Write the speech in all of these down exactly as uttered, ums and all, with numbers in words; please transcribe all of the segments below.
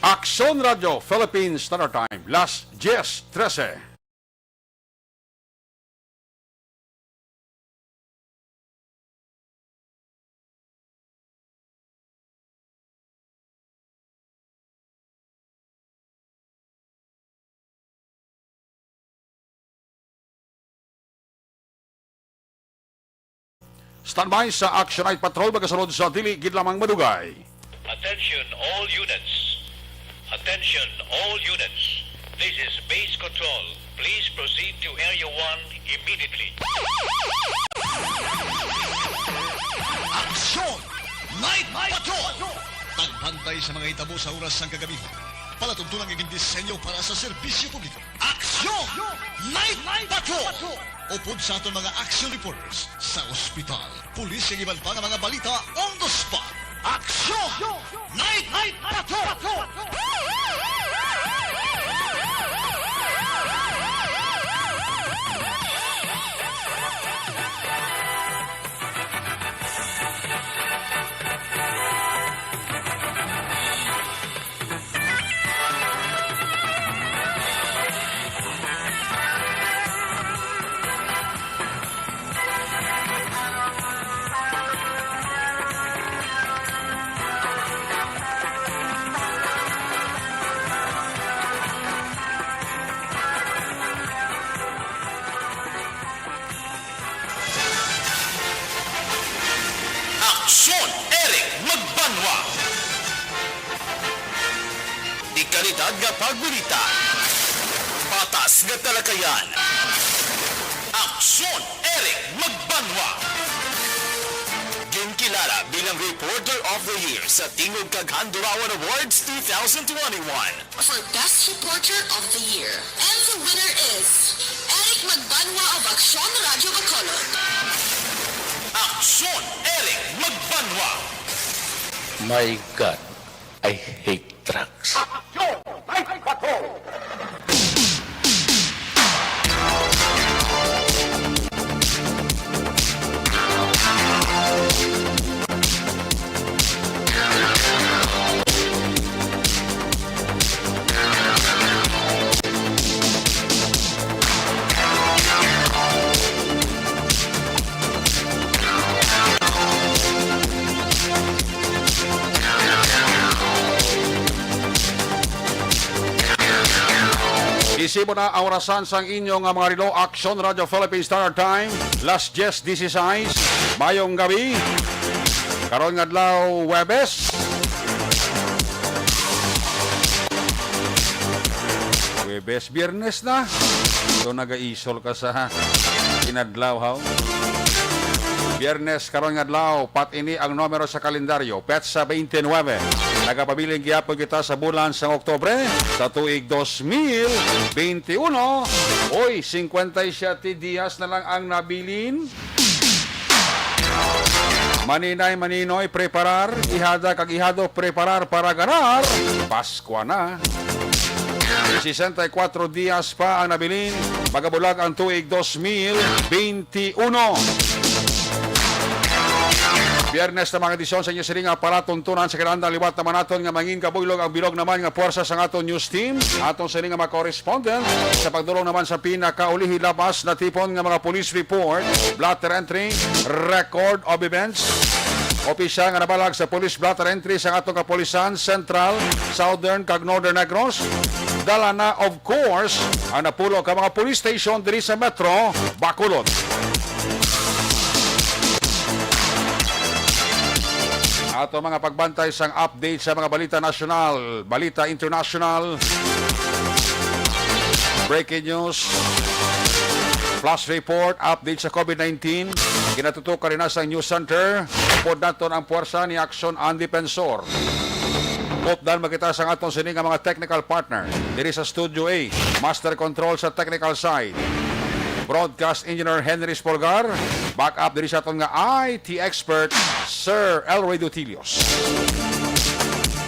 Aksyon Radio Philippines Standard Time, las diez trese. Standby sa Action Night Patrol, magasunod sa dili gid lamang madugay. Attention all units. Attention all units. This is base control. Please proceed to Area one immediately. Action Night Patrol! Tagbantay sa mga hitabo sa oras sang kagabi. Palatuntunan nga gindisenyo para sa serbisyo publiko. Action Night Patrol! Upod sa aton mga action reporters sa ospital, pulis, kag iban pa nga mga balita on the spot. Action Night Patrol! Aksyon, Eric Magbanwa. Dekalidad nga pagbalita. Patas nga talakayan. Aksyon, Eric Magbanwa. Ginkilala bilang Reporter of the Year sa Tingog kag Handurawan Awards two thousand twenty-one. For Best Reporter of the Year. And the winner is Eric Magbanwa of Aksyon Radio Bacolod. Aksyon, Eric Magbanwa. My God, I hate drugs. Aksyon! May patol! Isibo na ang orasan sang inyo nga mga relo. Aksyon Radio Philippines Standard Time, las diez dieciséis. Mayong gabi. Karon nga adlaw, Huwebes. Huwebes, Biyernes na. So, nagaisol ka sa inadlaw, haw? Biyernes karon nga adlaw, pat ini ang numero sa kalendaryo, petsa twenty-nine. Nagapabilin gyapon kita sa bulan sang Oktubre sa tuig dos mil twenty-uno. Oy, cincuenta y siete dias na lang ang nabilin. Maninay, maninoy, preparar. Ihada kag ihado, preparar para ganar. Paskwa na. Sesenta y cuatro dias pa ang nabilin. Magabulag ang tuig dos mil twenty-uno. Biyernes na, mga edisyon sa inyo sini nga palatuntunan sa kinahanglan. Liwat naman naton nga mangin kabuylog ang bilog naman nga puwersa sa aton news team. Aton sini nga mga correspondent sa pagdulong naman sa pinakaulihi labas na tipon nga mga police report, blotter entry, record of events. Opisyal nga nabalag sa police blotter entry sa aton kapulisan, Central, Southern, kag Northern Negros. Dala na, of course, ang napulo ka mga police station diri sa Metro Bacolod. Ato mga pagbantay sang update sa mga balita nasyonal, balita internasyonal, breaking news, flash report, update sa COVID nineteen. Ginatutukan rin na sa News Center. Upod naton ang puwersa ni Aksyon Andy Pensor. Updan makita sa aton sini nga mga technical partner diri sa Studio A, Master Control sa technical side, Broadcast Engineer Henry Spolgar. Back up diri sa aton nga I T expert, Sir Elroy Dutilios.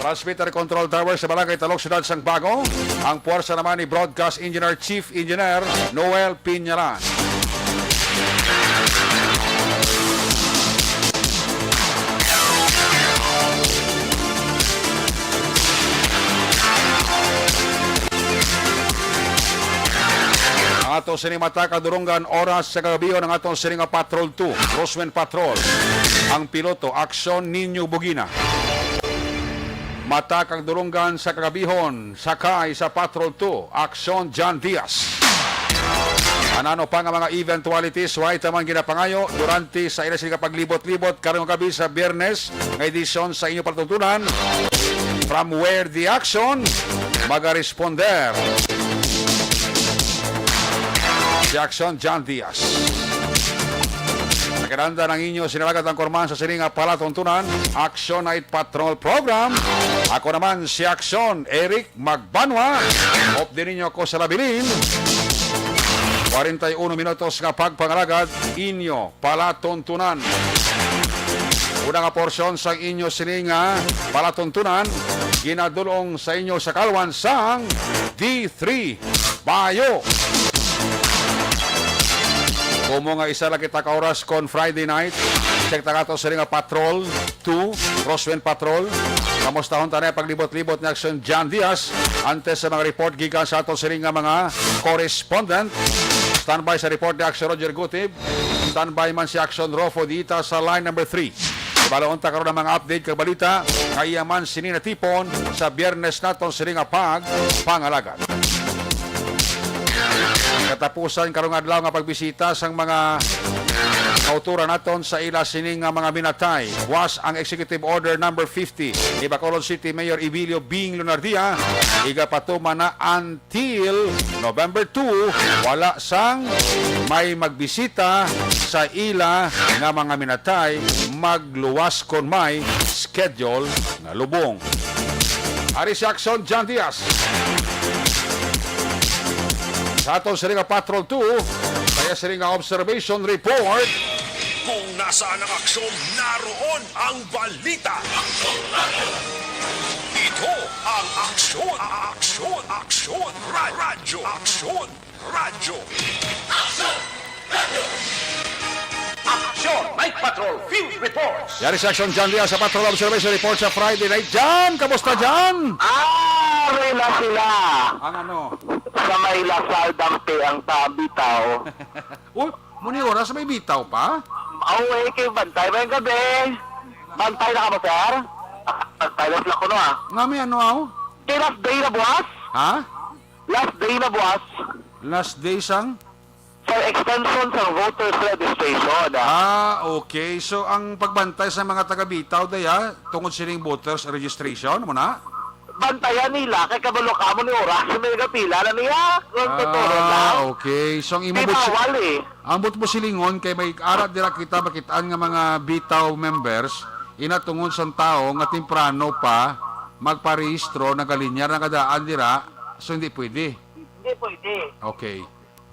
Transmitter Control Tower sa Barangay Talok, Siyudad sang Bago. Ang puwersa naman ni Broadcast Engineer, Chief Engineer Noel Piñaran. Sini mata kag dulonggan oras sa kagabihon ang aton sini nga Patrol two, Crosswind Patrol. Ang piloto, Aksyon Niño Bugina. Mata kag dulonggan sa kagabihon, sakay sa Patrol two, Aksyon John Diaz. Anano pa nga mga eventualities, wa ita man ginapangayo durante sa ila sini nga paglibot-libot karong gabi sa Biyernes nga edisyon sa inyo palatuntunan. From where the action, magaresponder si Aksyon John Diaz. Nagkadanda ng inyo sinalagat ang kurman sa sini nga palatuntunan, Action Night Patrol Program. Ako naman si Aksyon Eric Magbanwa. Updi ninyo ako sa labilin. Kwarenta y uno minutos nga pagpangalagad, inyo palatuntunan. Una nga porsyon sang inyo sini nga palatuntunan, ginadulong sa inyo sa kalwan sang D three Bayo. Komo nga isa lang kita ka oras kon Friday night, check ta ato sini nga Patrol two, Crosswind Patrol. Kamustahon ta na ang paglibot-libot ni Aksyon John Diaz. Antes sa mga report gikan sa ato sini nga mga correspondent, standby sa report ni Aksyon Roger Gutib. Standby man si Aksyon Rofo Dita sa line number three. Ibaloon ta karon ang mga update kag balita nga iya man sini natipon sa Biyernes naton sini nga pagpangalagad. Katapusan karong adlaw nga pagbisita sang mga kauturan naton sa ila sini nga mga minatay. Buwas ang Executive Order number fifty ni Bacolod City Mayor Ebilio Bing Lunardia, igapatuman na ang till November two, wala sang may magbisita sa ila nga mga minatay, magluwas kon may schedule nga lubong. Ari si Aksyon John Diaz. Sa aton sini nga Patrol two, kaya sini nga observation report. Kung nasaan ang aksyon, naroon ang balita. Ito ang Aksyon, Aksyon, Aksyon, Ra- Radyo, Aksyon, Radyo. Aksyon! Night Patrol Field Reports! Yari sa Aksyon, John Diaz sa Patrol Observation Report sa Friday night. John, kamusta, John? Ah, ari na sila. Ang ano? Sa may Lasal, Dampi, ang tabitaw. Uy, muni oras may bitaw pa? Aw, eh, kay bantay ba yung gabi? Bantay na ka ba, sir? Ah, bantay na sila kuno, ah. Nga may ano, aw? Kay last day na buwas? Ha? Last day na buwas. Last day sang? Sa extension sa voters registration, ah. Ah, okay. So, ang pagbantay sa mga taga-bitaw, daya, tungod sining voters registration, mo na? Bantayan nila, kay kabalo ka mo ni oras, may nagapila na niya. Kung tuturo lang. Ah, okay. So, ang imo Di butsi-, bawal, eh. Ang but mo silingon kay may ara dira kita makitaan nga mga bitaw members, ina tungod sang tawo nga temprano pa magparehistro, nagalinyar, nagadaan dira, so hindi pwede. Hindi pwede. Okay.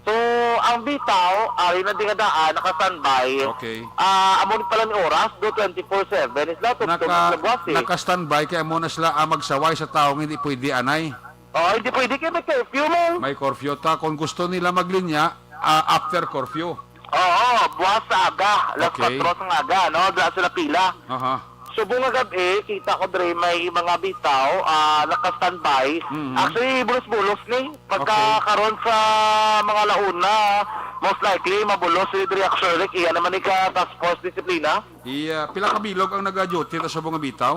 So, ang bitaw, ari na di nga daan, naka-standby. Okay. Ah, amo ni pala ni oras, do twenty-four seven, is that Naka, naka-standby kay amo na sila ang magsaway sa tawo nga hindi pwede anay. Oh, hindi pwede kay may curfew mo. May curfew ta. Kung gusto nila maglinya, ah, after curfew. Oo, buwas sa aga, alas Okay. kwatro sa aga, no? Dira sila pila. Aha. Subong nga gab-i, kita ko diri may mga bitaw, ah, naka-standby. Mhm. Actually, bulos-bulos ni. Pagka Okay. karon sa mga launa, most likely, mabulos si diri actually, iya naman ni ka task force disiplina. Iya, pila ka bilog ang naga-duty ta subong nga bitaw?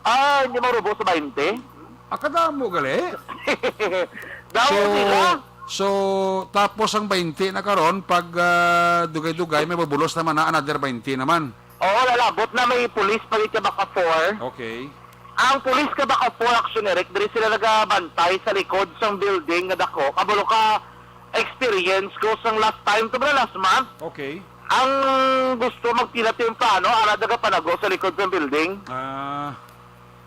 Ah, hindi marubo sa baynte. Ah, kadamo gali? Damo So, nila. so, tapos ang baynte na karon, pag, ah, dugay-dugay, may mabulos naman na another baynte naman. Oo, lalabot na may pulis pa rin ka baka four. Okay. Ang pulis ka baka four, Action Eric, diri sila nagabantay sa likod sang building nga dako. Kabalo ka, experience ko sang last time, to ba last month? Okay. Ang gusto magpila temprano, ara daga panago sa likod sang building. Ah.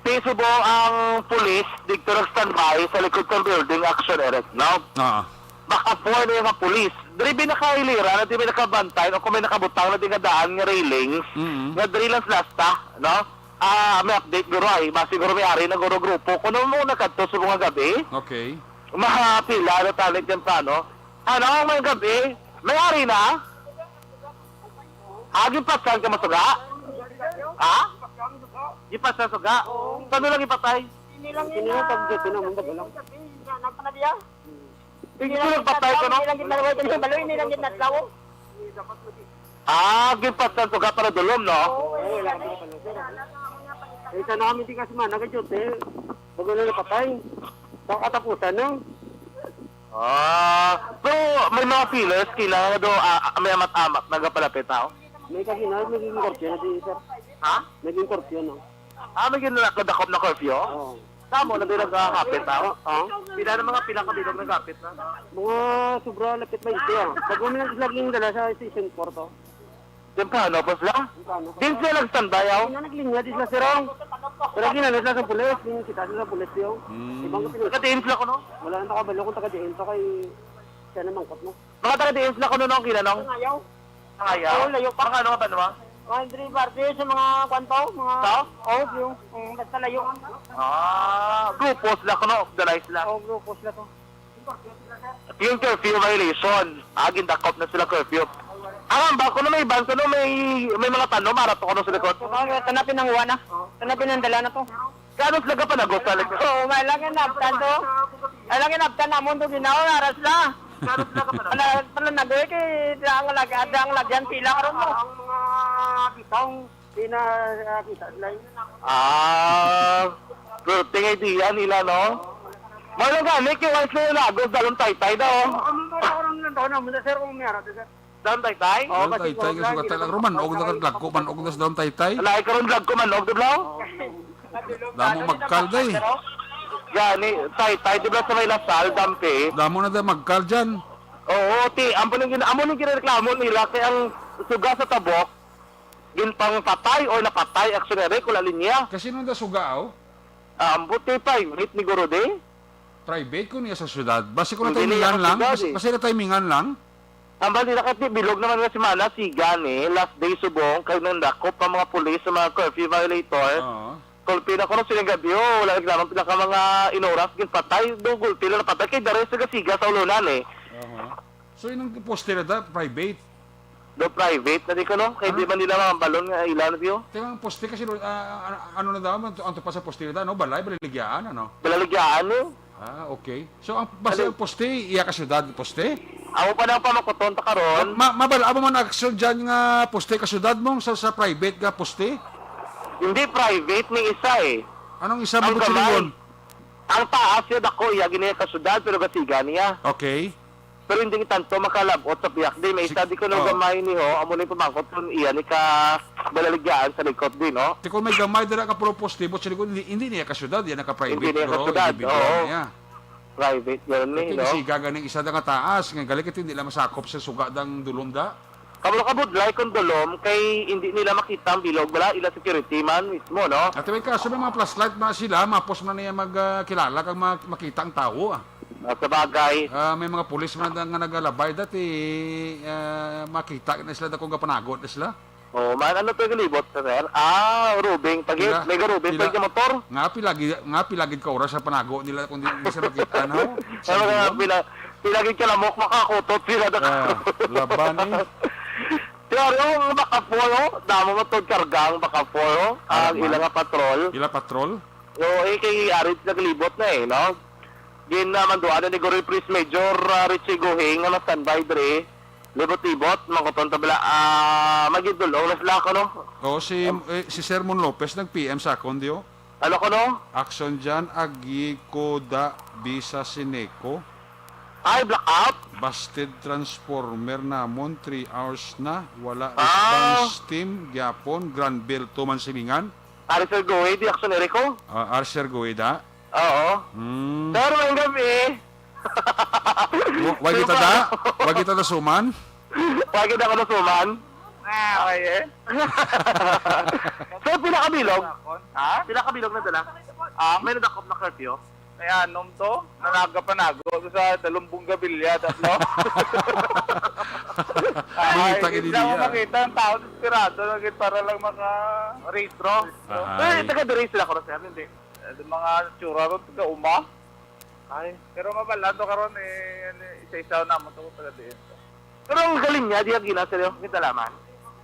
Ti subo ang pulis, dito nag-standby sa likod sang building, Action Eric, no? Ah. Baka four na yung mga pulis. Diri binakailira na di may nakabantay o kung may nakabutang na di nga daan nga railings, Mm. nga diri lang lasta, no? Ah, may update guro ay, mas siguro may ari na guro grupo. Kuno mo na kadto sa mga gabi, Okay. mahapila na tali temprano. Ano, may gabi, may ari na? Aging pasan ka masuga? Ha? Gipasan suga? Saan lang ipatay? Sini lang yun na. Sini lang, pag-, sini lang, pag-, Gabi, na, na, na, na, diya? Hindi lang patay ko, no? Hindi lang gid nalaway, hindi lang gid natlaw. Ah, ginpatyan ko ga para dulom, no? Oo, wala kami kapalo, sir. Eh, sana kami di kasi mana, kay Jute. Bago na napatay. Sa katapusan, no? Ah, so, may mga feelers, kailangan na daw, ah, may amat-amat nagapalapit, ha? May kasi na, may curfew na di, sir. Ha? May curfew, no? Ah, may ginadakop na curfew? Oo. Tamo na din naghahapit, ha? Oo. Pila na mga pila ka bilog naghapit na? Mga sobra lapit twenty, ah. Pag umilang laging dala sa station four to. Temprano pa sila? Temprano pa. Din sila nag-standby, aw? Hindi na naglinya, di sila, sir, aw. Pero ginano sila sa pulis, yung kita sila sa pulis, yo. Hmm. Ibang kapila. Taga-diin sila ko, no? Wala nang nakabalo kung taga-diin to kay siya na mangkot, no? Mga taga-diin sila ko, no, no, kila, no? Ayaw. Ayaw? Oo, layo pa. Mga ano, mga banwa? Mga Andre Verde, sa mga kwan pa, oh, mga Sa? Oh, yung, mm, basta layo. Ah, grupo sila, ko, no? Organize sila. Oh, grupo sila to. Yung curfew violation, ah, gindakop na sila curfew. Ang ambal ko na may iban, kuno may, may mga tanom, ara to kuno sa likod. Mga tanapin ang uwan na. Tanapin ang dala na to. Gano sila kapanagos sa likod? Oo, may lang yung nabtan to. May lang yung nabtan namon to, ginawa, aras na. Gano sila kapanagos? Pala, pala nagoy kay dang lag-, dang lagyan sila karon mo. Ang mga bitaw, di na, ah, kita sila yun. Ah, good thing idea nila, no? May lang gani, kay wise na yung lagos, dalong taytay daw. Ang mga karon lang daw naman, sir, kung may aras, sir. Daw taytay? Oh, Daw kasi taytay, kung kasi wala, sugat hindi lang. Roman, og na kadlagko man, og na sa daw taytay. Lahi karon vlog ko man, og diblaw? Damo magkal, day. Gani, taytay, di ba sa may Lasal, Dampi? Damo na daw magkal dyan. Oo, ti, amo ning gina-, amo ning ginareklamo nila kay ang suga sa tabok, ginpangpatay or napatay, actually, wala linya. Kasi nung da suga, aw? Ah, ang buti pa, wait ni Guro, di? Private ko niya sa syudad. Basi ko na Hindi niya timingan sa lang. syudad, Basi, eh. basi na timingan lang. Ang bali na kasi bilog naman nga semana, siga ni, last day subong, kay nung dakop ang mga pulis sa mga curfew violator. Oo. Kulpi na ko nung sining gabi, oh, wala naglaman pila ka mga inoras, ginpatay, do gulpi na napatay, kay dare sa gasiga sa ulunan, eh. Aha. So, inang poste na da, private? Do private na di ko, no? Kay Ano? di man nila mga balon nga ilan, view. Teka, ang poste kasi, ah, ah, ano na daw, ang, ang tupa sa poste na daw, no? Balay, balaligyaan, ano? Balaligyaan, eh. Ah, okay. So, ang, basi Ano? ang poste, iya ka syudad, poste? Amo pa nang pamakuton ta karon. Ma-, mabal-a mo man aksyon dyan nga poste ka syudad mo sa, sa private nga poste? Hindi private ni isa eh. Anong isa mo Ang gamay. Ang taas niya dako iya gini ka syudad pero gasiga niya. Okay. Pero hindi tanto makalabot sa piyak di may isa di ko nang Oh. gamay ni ho amo ni pamangkot kun iya ni ka balaligyaan sa likod di no. Ti kung may gamay dira ka puro poste, but sa likod, hindi, hindi niya ka syudad, yan naka-private Hindi niya ka bro, syudad, individual oo. niya. Private yun ni, Ito no? yung siga ganing isa da nga taas, nga galing ito hindi lang masakop sa suga dang dulom da. Kabalo ka budlay kung dulom kay hindi nila makita ang bilog, wala ila security man mismo, no? At may kaso may mga flashlight na sila, mapos man niya mag, ah, kilala kag ma-, makita ang tao, ah. Ah, sa bagay. Ah, may mga pulis man nga nagalabay dati, ah, makita na sila da kung gapanagot na sila. Oh, man, ano to yung libot, sir? Ah, rubing, pagit. Pila, May garubing, pila, pagit yung motor. Nga, pila, gi-, nga, pila gid ka oras sa panago nila kung di, di sila makita, no? Ano nga, Sa pila, pila gid ka lamok, makakutot sila. Ah, laban, eh. Pero yung Bacafor, oh, damo mo to karga ang Bacafor, oh. Ah, Ang laban. ila nga patrol. Ila patrol? Oo, eh, kay Arid naglibot na, eh, no? Gin, ah, manduan na ni Goroy Police Major, ah, Richie Guhing, nga na-standby diri. Libot-libot, mangkuton ta bala, ah, magidulong na sila ako, no? Oo, si, Em, eh, si Sermon Lopez nag-P M sa akon, di, oh. Ano ko, no? Action dyan, agi ko da bisa sineco. Ay, blackout? Busted transformer namon, three hours na. Wala Ah. response team, gyapon, Granville, Tuman, Silingan. Ari, Sir Goy, di action eri ko? Ah, Archer Guida. Oo. Hmm. Sir, may gabi. Wa-, wa kita da? Wa kita da suman? Wa kita da suman? Ah, okay, eh. Sir, pila ka bilog? Ha? Pila ka bilog na dala? Ang? May nadakop na curfew? May anom to? Nanaga panago to sa Dalumbong Gabilya, tatlo. Ay, Bumita ka hindi din lang niya. Makita ang tao, desperado lang yun para lang maka-race, bro. Ahay. Eh, taga diri sila, Kuya Sir, hindi? Eh, yung mga tsura ron, taga Uma. Ay. Pero mabalado karon eh, isa-isa na mo to, taga diin to. Pero ang galing niya, di ang gina, seryo, kita laman.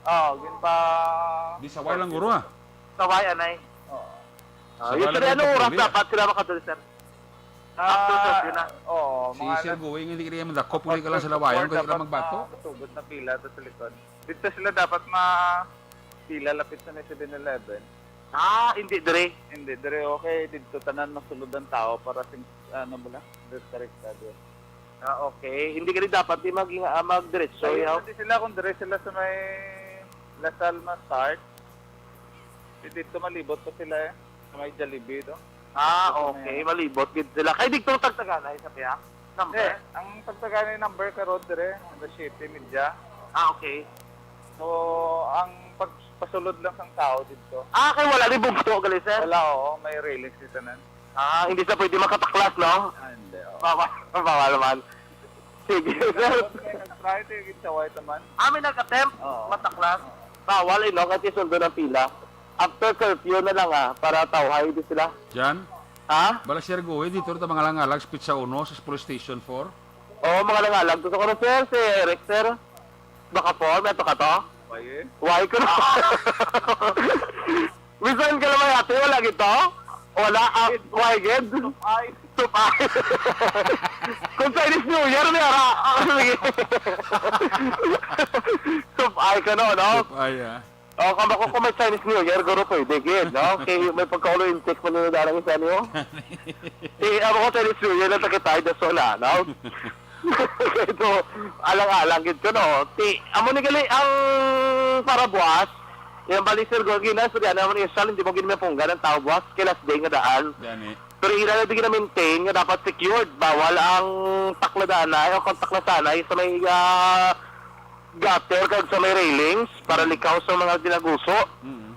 Oo, ginpa- Di sa way lang, guro, ah. Sa way, anay. Oo. Ah, Sa way usually, lang ano yung oras pagpili, ah. Dapat sila makadali, sir? After curfew na. Oo, si mga Sir alas Going, hindi kaya madakop, uli ka lang sa lawayan, kung di ka lang magbato. Masugod na pila to sa likod. Dito sila dapat ma-, pila lapit sa may Seven Eleven. Ah, hindi dire. Hindi dire, okay. Dito tanan masulod ang tao para sing-, ano mo lang, direkta dire. Ah, okay. Hindi ka rin dapat di mag-, ah, magdiretso, Ayun, yaw. Hindi sila kung dire sila sa may Lasal ma-start. Di dito malibot pa sila eh. Sa may Jollibee to. Ah, okay. Malibot gid sila. Kay dito tagtaganay sa piya? Number? Eh, ang tagtaganay number karon dire, alas siyete media. Ah, okay. So, ang pagpasulod lang sang tao dito. Ah, kay wala ni bugto gali, sir? Wala, oo. May railings dito nan. Ah, hindi sa pwede makataklas, no? Ah, hindi, oo. Bawal, bawal man. Sige, sir. May nag-try, di gid sa white naman. Ah, may nag-attempt? Oo. Mataklas? Oo. Bawal, eh, no? Kasi sundo ng pila. After curfew na lang, ah, para tawhay di sila. Jan? Ha? Bala, Sir Goy, dito rin ta mga langalag, Pizza Uno, sa police station four. Oo, mga langalag. Gusto ko rin, sir, si Eric, sir. Baka four, may ato ka to? Why, eh? Why ko na? Bisan ka naman, ate, wala gito? Wala, ah, why, gid? Tupay. Tupay. Kung Chinese New Year, may ara. Ah, sige. Tupay ka, no, no? Tupay, ah. Oh, kamo ko kung may Chinese New Year, guro pwede gid, no? Kay may pagka-ulo intik man nila darang isa niyo. Eh, amo ko Chinese New Year lang takit tayo, daso na, no? Ito, alang-alang gid ko, no? Ti, amo ni gali ang para buwas, yung bali, Sir Gorgie, na, so, di, ano, mo ni Sal, hindi mo gid mapunggan ang tao buwas, kay last day nga daan. Gani. Pero ila na di gina-maintain nga dapat secured. Bawal ang takladanay o kung taklasanay sa may, ah, gutter kag sa may railings para likaw sa mga dinaguso. Mm.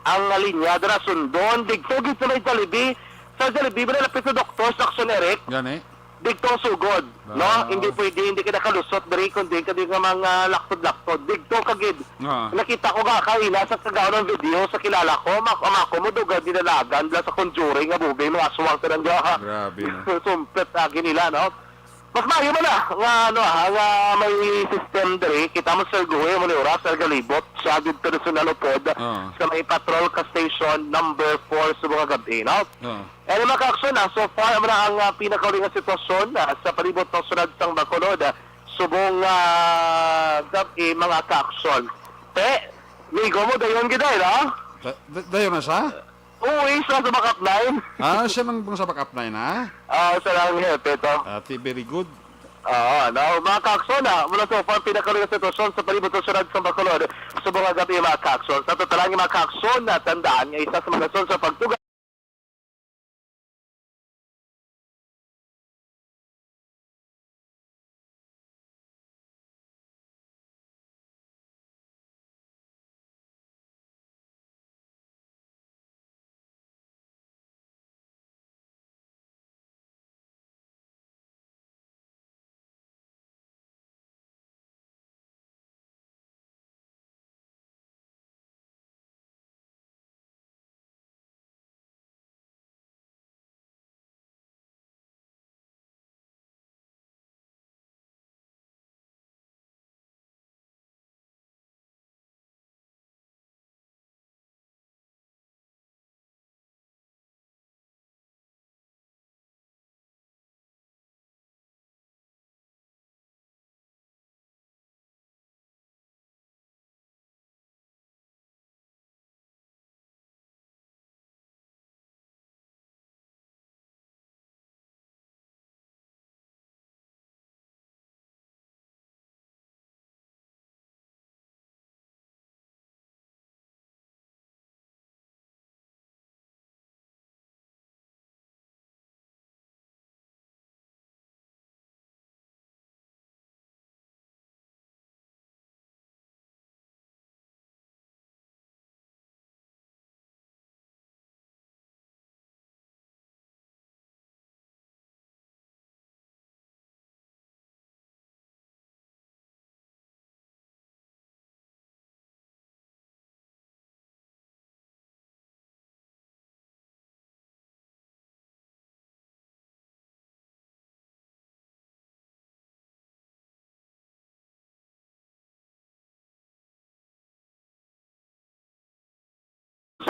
Ang linya dira sundon, digto gid sa may Jollibee. Sa Jollibee, malapit sa Doctor, sa Action Eric. Gani. Digto ang sugod, no? Ah. Hindi pwede, hindi ka nakalusot diri, kundi ka di nga mga laktod-laktod. Digto ka gid. Ah. Nakita ko nga kaila sa kagaon ng video sa kilala ko, mak-, mako mo duga dinalagan la sa Conjuring nga movie, mga aswang ka nang gaha. Grabe, no? Sumpet agi nila, no? Mas maayo man na nga, ano, ah, nga may system diri. Kita mo, Sir Guy, mo ni oras, Sir Galibot, sa gid personal upod, ah, sa may patrol ka station number four subong nga gab-i, no? Ah. Ano, mga ka-aksyon, ah, so far, amo na ang, ah, pinakauli nga sitwasyon, ah, sa palibot ng syudad sang Bacolod, ah, subong, ah, gab-i, mga ka-aksyon. Te, migo mo, dayon gid ay, no? Da-, da-, dayon na siya? Uwi siya sa backup line. Ah, siya nang sa backup line, ha? Ah, siya lang ang hepe to. Ah, ti, very good. Oo, no, mga ka-aksyon, ah, mula sa far pinakaluya sitwasyon sa palibot sa syudad sa Bacolod, subong nga gab-i, mga ka-aksyon. Sa totalan nga mga ka-aksyon, na tandaan nga isa sa mga rason sa pagtuga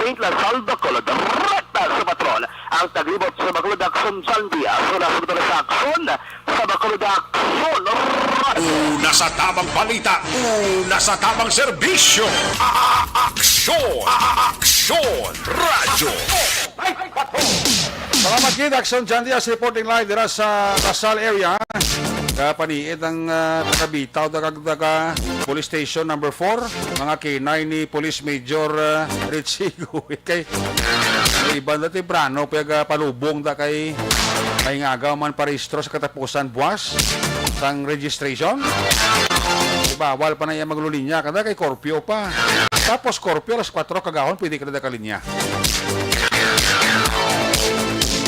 Saint La Salva, Colorado. sa patrol. Ang taglibot sa Bacolod Aksyon, John Diaz. Una sa motor sa aksyon, sa Bacolod Aksyon. Una sa tamang balita, una sa tamang serbisyo. A-, a-, aksyon, a-, a-, aksyon, radyo. Salamat gid, Aksyon John Diaz, reporting live dira sa Lasal area. Kapaniid ang, ah, taga-Bitaw, taga, taga Police Station number four, mga kinay ni Police Major, ah, Richie Guhit. Kay may iban na temprano, pag, ah, palubong ta kay may ngagaw man parehistro sa katapusan buwas sang registration. Bawal pa na iya magluninya, kada kay curfew pa. Tapos curfew alas kwatro kagahon, pwede ka na kalinya.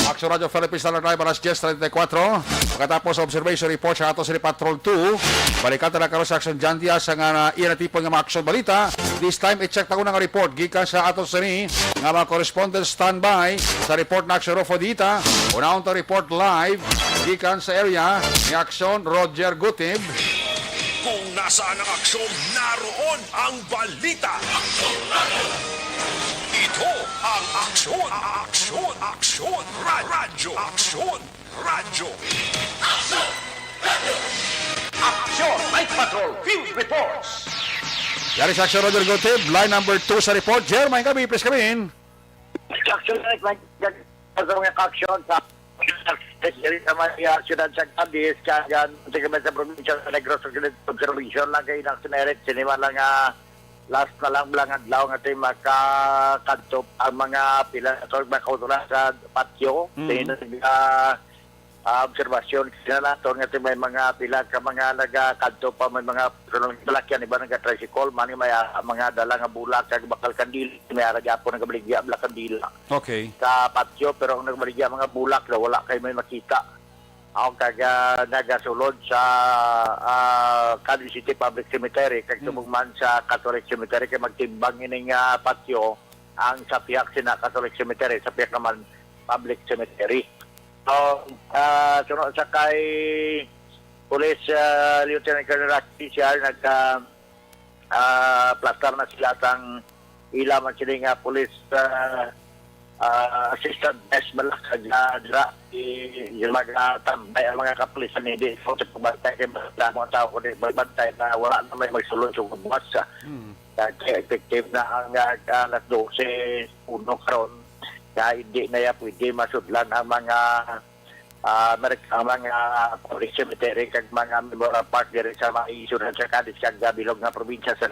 Action Radio Philippines Standard Live, alas diyes treinta y cuatro. Pagkatapos sa observation report sa ato sa Patrol two, balikan ta na karon sa Action Jandia sa nga na, iya natipon nga mga action balita. This time, i-check ta ko nga report gikan sa ato sini nga mga correspondent standby sa report na Action Rufo Dita. Unahon ta report live gikan sa area ni Action Roger Gutib. Kung nasaan ang aksyon, naroon ang balita. Ito ang aksyon, aksyon, aksyon, ra-, radyo, aksyon, radyo. Aksyon, Night Patrol, Field Reports. Yari sa Action Roger Gutib, line number two sa report. Jermaine, kami, please kami in. Action, Night, Night, sa mga aksyon sa sa mga siyudad sa Cadiz, kag, ah, sa kami sa probinsya sa Negros Occidental, observation lang kay Action Eric, sini man lang nga last na lang, lang adlaw nga tayo makakadto ang mga pila sa mga kauturan sa patio. Mm. Sa inang, ah, ah, obserbasyon, kinalaton nga tayo may mga pila ka mga nagakadto pa, may mga salakyan, iba nag-tricycle, man may, ah, mga dala nga bulak, kag bakal kandila, may ara gyapon nagabaligya, bakal kandila. Okay. Sa patio, pero ang nagbaligya mga bulak na wala kay may makita. Ako kag, ah, nagasulod sa, ah, Cadiz City Public Cemetery, kag Mm. subong man sa Catholic Cemetery, kay magtimbang ining, ah, patio ang sa pihak sina Catholic Cemetery, sa pihak naman public cemetery. So, ah, suno sa kay Police, ah, Lieutenant Colonel Rocky Sial, nag, ah, ah, plastar na sila sang ila man sini nga police, ah, ah, assistant desk man lang kag, ah, dira, i-, yung mga tambay ang mga kapulisan, hindi ko sa pagbantay kay mga damo ang tao, kundi magbantay na wala na may magsulod sa buwas, ah. Mm. Kay effective na ang, ah, alas dose uno karon, nga hindi na ya pwede masudlan ang mga, ah, Amerika, ang mga public cemetery kag mga memorial park diri sa mga isyu sa Cadiz kag, ah, bilog nga probinsya sa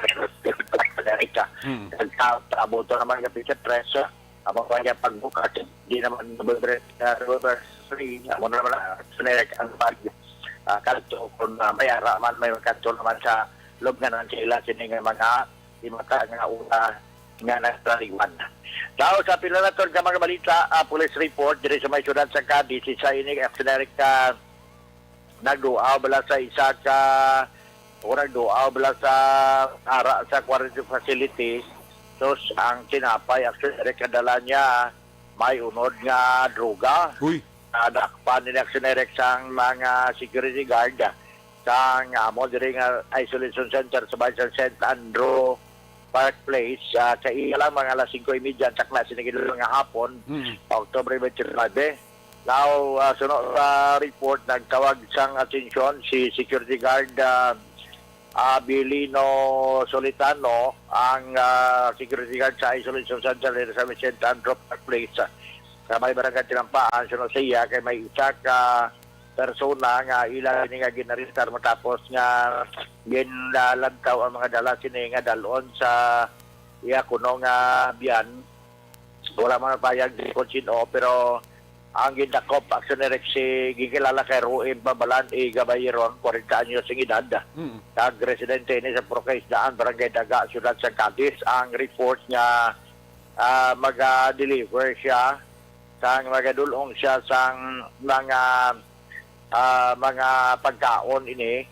Amerika. Mm. Kag sa, sa abuto naman nga pizza tres, ah, ang mga kanya pagbukas, di naman November, ah, November three, amo na naman, ah, generic ang pag, ah, kadto kung, ah, may ara man, may kadto naman sa loob nga nang sila sini nga mga himata nga una nga nagtaliwan. Daw sa pila na to ka mga balita, ah, police report diri sa may syudad sa Cadiz, isa ini generic, ah, nagduaw bala sa isa ka, o nagduaw bala sa ara sa quarantine facility. Sus, ang tinapay, actually, kadala niya, may unod nga droga. Uy. Nadakpan ni Action Direct sang mga security guard sang amo diri nga isolation center sa bayan sa Saint Andrew Park Place, ah, sa iya lang mga alas singko y media, sakna sini gid nga hapon, Mm. October twenty-five. Now, ah, suno sa report, nagtawag sang atensyon si security guard, ah, ah, Bilino Solitano, ang, ah, security guard sa isolation center diri sa Vicente Andro Park Place, ah, sa may barangay Tinampaan. Suno sa iya, kay may isa ka persona nga ila ni nga ginarestar matapos nga ginalantaw ang mga dala sini nga dalon sa iya kuno nga biyan. Wala man payag di kung sino, pero ang gindakop, Action Direct, si gikilala kay Ruin Pabalan, i Gabayeron, kwarenta anyos ang edad. Mm. Kag residente ini sa Purok Isdaan, Barangay Daga, Siyudad sa Cadiz. Ang report nga, ah, maga-deliver siya, sang magadulong siya sang mga, ah, mga pagkaon ini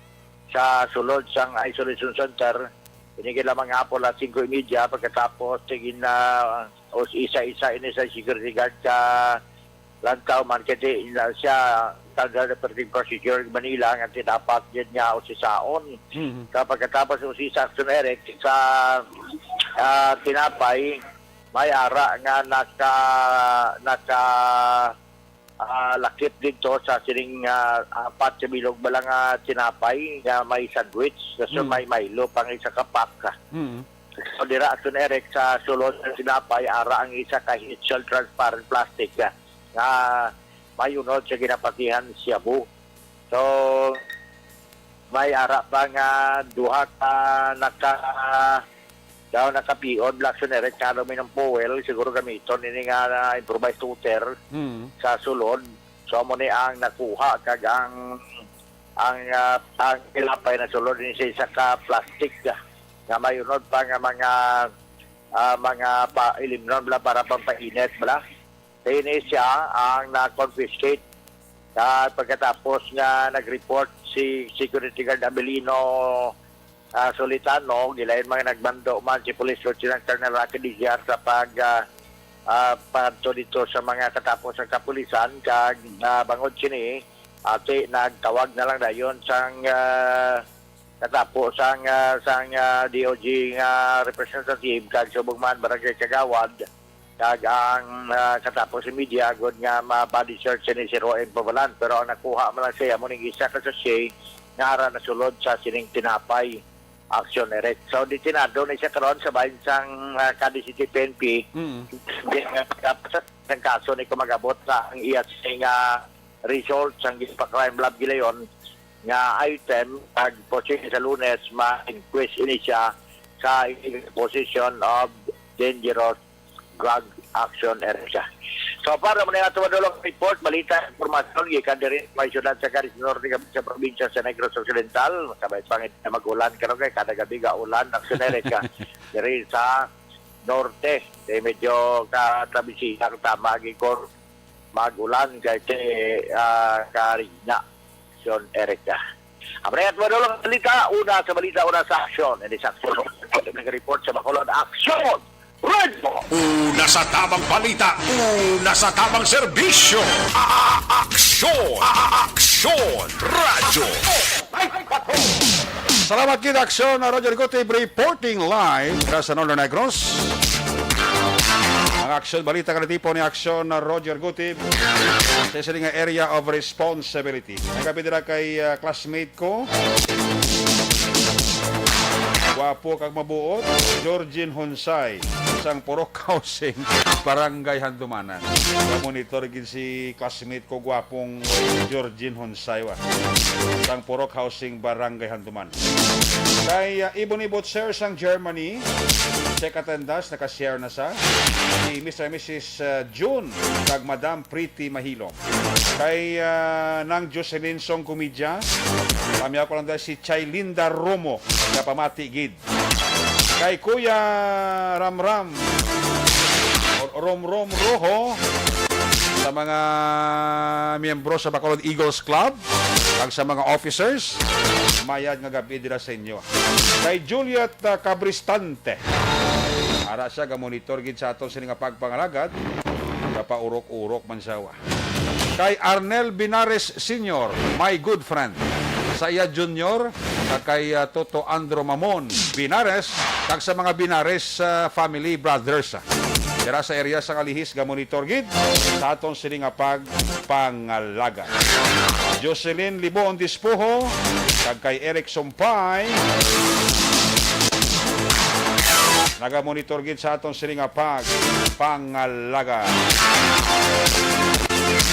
sa sulod sang isolation center. Ini gid lamang nga po alas singko y media, pagkatapos, sige na, o isa-isa ini sa security guard ka lantaw man, kay di na siya standard operating procedure Manila nga dapat yun nga usisaon. Mhm. Sa pagkatapos usisa, Action Direct, sa, ah, tinapay, May ara nga naka, naka, ah, lakip dito sa sining, ah, apat sa bilog bala nga tinapay nga may sandwich, sa sun-, Mm. may Milo pang isa ka pack. Mm. So, dira, Action Eric, sa sulod sa tinapay, ara ang isa ka Heath Shield transparent plastic, ah, nga may unod sa ginapatihan shabu. So, may ara pa nga duha ka naka, daw nakapion, Black Sun Eric, kalo minong fuel, siguro gamiton ini nga, ah, improvised shooter Mm. sa sulod. So, amo ni ang nakuha, kag ang, ang, ah, ang tinapay na sulod ni sa isa ka plastic, ah, nga may unod pa nga mga, ah, mga pa, ilimnon bala para pampainit bala. Kini siya ang na-confiscate. At pagkatapos nga nag-report si Security Guard Abelino, ah, Solitano, gilayon mga nagmando man si Police Lieutenant Colonel Rocky Diziar sa pag, ah, ah, pagto dito sa mga katapos sa kapulisan, kag, ah, bangod sini, ati nagtawag na lang dayon sang, ah, katapo sang, ah, sang, ah, D O G nga representative kag subong man barangay kagawad, kag ang, ah, katapo sa media, agod nga ma-body search ni si Roen Pavalan. Pero ang nakuha man lang siya, amo ning isa ka sachet nga ara nasulod sa sining tinapay, Action Eric. So, detenado na siya karon sa bahin sang, ah, Cadiz City P N P. Mm. Di nga, sa, sa kaso ni kumagabot sa ang iya sing, ah, result sang Ginpa Crime Lab gilayon nga item, ag posible sa Lunes, ma-inquest ini siya sa illegal possession of dangerous drug, Action Eric. So, para mo na nga tumadulong report, balita, informasyon, gikan diri may syudad sa Caris Norte, kag sa probinsya sa Negros Occidental, sabay pangit na mag-ulan, karon kay kada gabi ga ulan, Action Eric, diri sa norte, eh, medyo ka-, trabisiya, tama, gikor, mag-ulan kay, kay, ah, Karina, Son Erica. Ang mga tuwa lang balita, una sa balita, una sa aksyon. Hindi sa aksyon. Nag-report sa Bacolod, Aksyon! Radyo! Una sa tabang balita, una sa tabang serbisyo. A-, aksyon! A-, aksyon! Radyo! Salamat gid, Aksyon, Roger Gutib, reporting live sa Northern Negros. Ang aksyon balita ka tipo ni Aksyon, Roger Gutib, sa sini nga area of responsibility. Nagabi dira kay, ah, classmate ko. Gwapo kag mabuot, Georgine Honsay, sang Purok Housing, Barangay Handumanan. Monitor gid si classmate ko, gwapong Georgine Honsay, wa. Sang Purok Housing, Barangay Handuman. Kay, ah, Ebony Butcher sang Germany, check attendance, naka-share na sa. Si Mister and Missus, ah, June, kag Madam Pretty Mahilom. Kay, ah, Nang Jocelyn Song Comedias, pamyaw ko lang dahil si Chailinda Romo, nga pamati gid. Kay Kuya Ramram, Romrom Rojo, sa mga miyembro sa Bacolod Eagles Club, kag sa mga officers, mayad nga gabi dira sa inyo. Kay Juliet, ah, Cabristante, ara siya, gamonitor gid sa aton sini nga pagpangalagad, kapaurok-urok man siya, wa. Kay Arnel Binares Senior, my good friend. Sa iya Junior, kag kay, ah, Toto Andro Mamon Binares, kag sa mga Binares, ah, family brothers, ah. Dira sa area sa Kalihis, gamonitor gid sa aton sini nga pagpangalaga. Jocelyn Libon Dispuho, kag kay Eric Sumpay, nagamonitor gid sa aton sini nga pagpangalaga.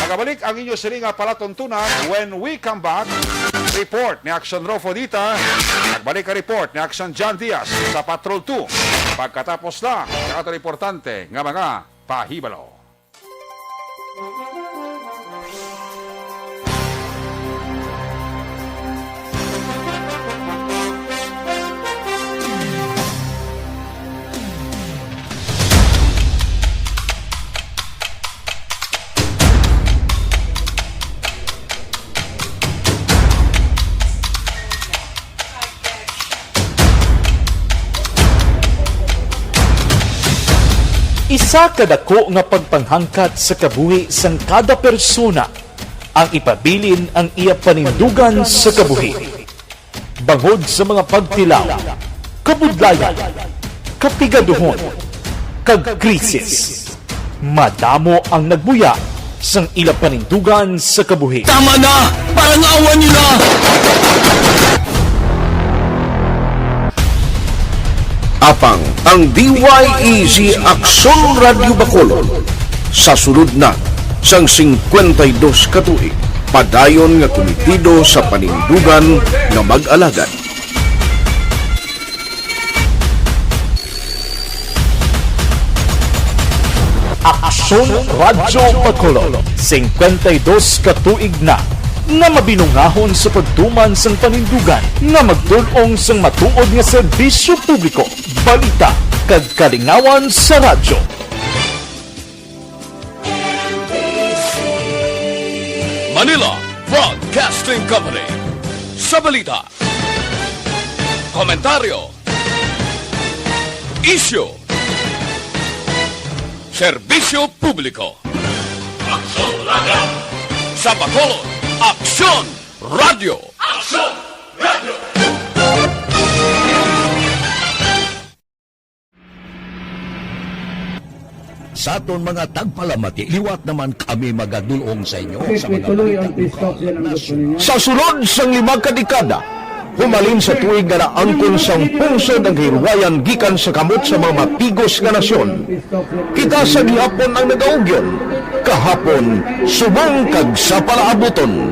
Magabalik ang inyo sini nga palatuntunan when we come back. Report ni Action Rofo Dita. Nagbalik ang report ni Action John Diaz sa Patrol two. Pagkatapos na ang aton importante nga mga pahibalo. Isa ka dako nga pagpanghangkat sa kabuhi sang kada persona ang ipabilin ang iya panindugan sa kabuhi. Bangod sa mga pagtilaw, kabudlayan, kapigaduhon, kag krisis. Madamo ang nagbuya sang ila panindugan sa kabuhi. Tama na! Parang awa niyo na! Apang ang D Y E Z Aksyon Radyo Bacolod sa sulod na sang singkwenta y dos ka tuig, padayon nga kumitido sa panindugan nga mag-alagad. Aksyon Radyo Bacolod, singkwenta y dos ka tuig na nga mabinungahon sa pagtuman sang panindugan nga magdul-ong sang matuod nga serbisyo publiko, balita, kag kalingawan sa radyo. Manila Broadcasting Company. Sa balita, komentaryo, isyu, serbisyo publiko. Aksyon Radyo. Sa Bacolod, Aksyon Radyo. Aksyon Radyo. Sa aton mga tagpalamati, liwat naman kami magadul-ong sa inyo sa mga balita lokal, nasyonal. Sa sulod sang lima ka dekada, humalin sa tuig nga naangkon sang pungsod ang kahilwayan gikan sa kamot sa mga mapigos nga nasyon. Kita sa gihapon ang nagaugyon, kahapon, subong kag sa palaabuton.